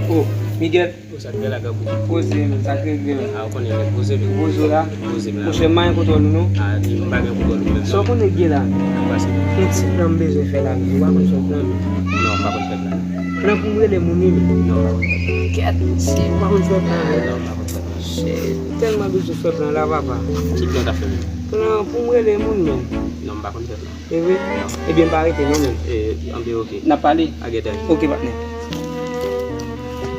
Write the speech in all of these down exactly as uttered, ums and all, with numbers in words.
Oh, Miguel. Oh, sa k gen la, Gabou? Poze, men, sa k regle, men? Ah, ou konnen, men, poze, men. Poze w la? Poze m la. Monchè, m pa gen kontwòl ou, non. Ah, m pa gen kontwòl ou menm, non. Sa w konnen k gen la? Sa k pase? Yon ti plan m bezwen fè la, men. Ou pa konn fè plan, non? Non, m pa konn fè plan. Plan pou m rele moun, wi, men. Non, m pa konn fè plan. Kèt, si ou pa konn fè plan, men. Non, m pa konn fè plan. Shit, m tèlman bezwen fè plan la, papa. Ki plan w ta fè, men? Plan pou m rele moun, men. Non, m pa konn fè plan. E vre? Ebyen, m pa rete non, men. E, anben, oke. N ap pale? A gentan. Oke, patnè.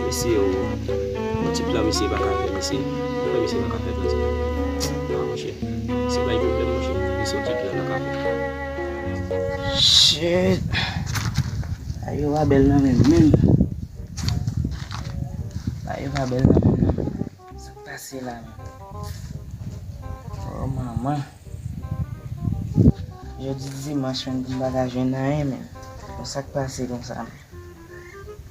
Mesye, o, yon ti plan, mesye, pa ka fè, mesye. Yon plan, mesye, pa ka fè, plan sa. A, monchè. Se bay pwoblèm, monchè. Mesye, yon ti plan, pa ka fè. Shit. Bagay yo pa bèl nan menm, menm. Bagay yo pa bèl nan menm, non. Sa k pase la menm? Oh, manman. Jodi dimanch menm pou m pa ka jwenn anyen menm. Bon, sa k pase konsa menm?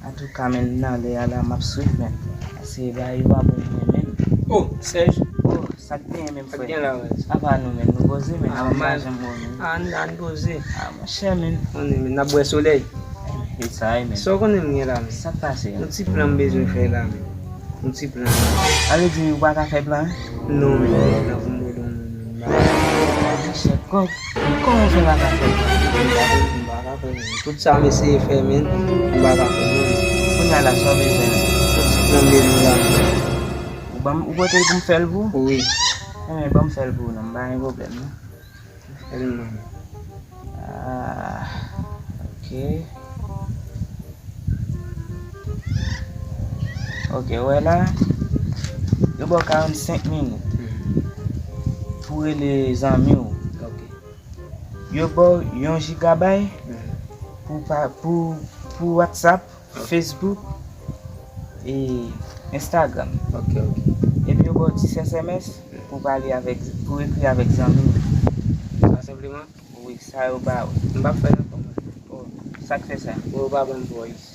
Antouka menm, nan lè a la, m ap swiv menm. Paske bagay yo pa bon pou mwen menm. Oh, Serge. Oh, sa k genyen menm, frè? Sa k gen la, Rèz? Apa nou menm, nou poze menm, ah, nou pa janm wè menm. Ann, ann poze. Ah, monchè menm. Konnen menm, n ap bwè solèy. E sa ye menm. Sa w konnen m gen la menm? Sa k pase a? Yon ti plan m bezwen fè la menm. Yon ti plan. Sa vle di ou pa ka fè plan? Non, men, plan pou m rele yon moun, men, m pa ka fè. Monchè, kò-, kòman w fè pa ka fè plan? M pa ka fè, men. Tout sa m eseye fè, men, m pa ka fè, men. Kounye a la, sa w bezwen? Yon ti plan m bezwen la, men. Ou ban m, ou pote l pou m fè l pou ou? Wi. Enben, ban m fè l pou ou, non, m pa gen pwoblèm, non. Fè l mwen. Ah, ok. Ok, wè la, yo ba w karannsenk minit pou rele zanmi w. Ok. Yo ba w yon jigabay pou pa, pou, pou WhatsApp, Facebook, e Instagram. Ok, ok. Epi yo ba w dis S M S pou pale avèk, pou ekri avèk zanmi w. Sa senpleman? Wi, sa yo ba w. M p ap fè l ankò, mwen. Oh, sa k fè sa? Bon, yo pa ban m voice.